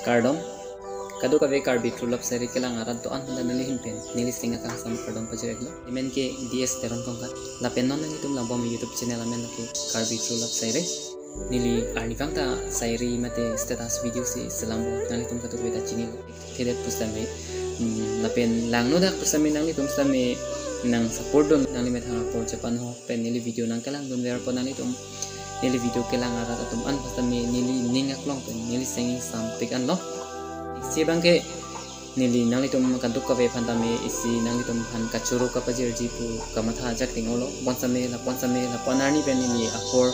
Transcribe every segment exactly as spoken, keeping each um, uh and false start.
Kardom. Kadokave Karbi True Love Sairi kelang arat do-an aphanta neli ahin pen neli sing akangsam kardom pajir-iklo. Nemen ke D S Teron Kongkat. Lapen non nanglitum labom YouTube channel amen ke Karbi True Love Sairi. Neli arnivang ta sairi mate status video si selam bo, nanglitum kadokave ta chinilo. Thedet pusitame, mm, lapen langnodak pusitame nanglitum sitame nang support dun, nangli methang apor chepanho pen neli video nangkelangdunver apot nanglitum, neli video kelang arat atum an pusitame neli ning aklong pen neli sing ingsampik anlo. Isi abangke neli nanglitum kadokave aphantame isi nanglitum aphan kachoro kapajirji pu kamatha ajak ting-olo. Bonsitame la, bonsitame la, pon arni pen neli apor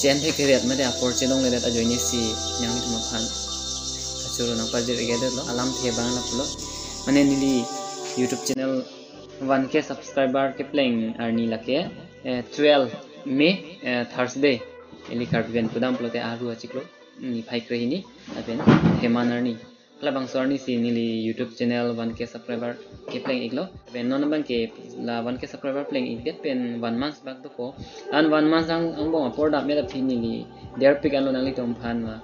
chen thekthedet mate apor chelongledet ajoine si nanglitum aphan kachoro nangpajir-ikdetlo. Alamthe abang lapulo. Mane neli YouTube channel one K subscriber kepleng arni lake, eh, twelve May, eh, Thursday. Ili Karbi pen pudam pulote Aru achiklo niphai krehini lapen Heman arni. Halabangso arni si neli YouTube channel one K subscriber kepleng-iklo. Lapen non abangke la one K subscriber pleng-ikdet pen one month bak dokok. An one month ang, angbong apor dam meda phi neli derpik anlo nanglitum aphan ma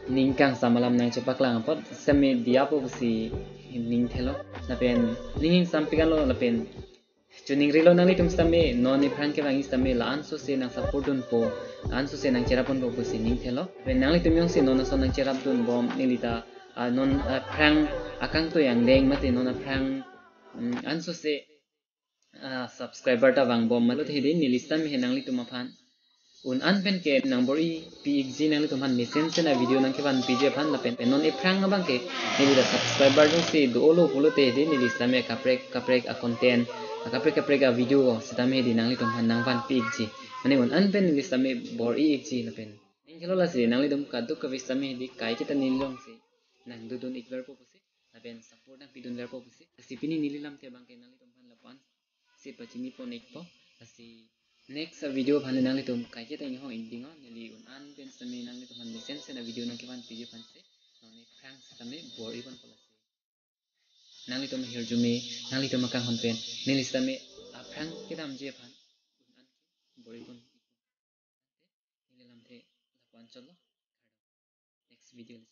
ning kangsam alam nangchepaklang apot sitame diyapo pusi ning thelo. Lapen ning ingsampik anlo lapen chuningrilo nanglitum sitame non aphrang kevang sitame la-an sose nang support dunpo, la-an sose nangcherap dunpo pusi ning thelo. Lapen nanglitum jongsi non ason nangcherap dunbom neli ta, ah, non aphrang akangtui angdeng mate non aphrang, mm, an sose, ah, subscriber ta vangbom mate hedi neli sitame he nanglitum aphan un-an pen ke nangbor-ipi-ikji, nanglitum aphan mesensen avideo nangkevanpiji aphan. Lapen pen non aphrang abangke neli ta subscriber jongsi do-olo pulote hedi neli sitame kaprek kaprek a-content, kaprek kaprek avideo sitame hedi nanglitum aphan nangvanpi-ikji. Mane un-an pen neli sitame bor-i-ikji lapen ning thelo. Lasi nanglitum kadokave sitame hedi kaiketa neli alongsi nangdodun-ikverpo pusi lapen support nangpidunverpo pusi. Lasi pini neli lamthe abangke nanglitum aphan lapu-an si pachinipon-ikpo. Lasi next video aphan nanglitum kaiketa inghong-ikdinglo, neli un-an pen sitame nanglitum aphan mesensen avideo nangkevanpiji aphansi. Non aphrang sitame bor-iponpo lasi. Nanglitum ahirjume, nanglitum akanghon pen neli sitame aphrang kedamji aphan un-an bor-ipon. Neli lamthe lapu-an chotlo. Next video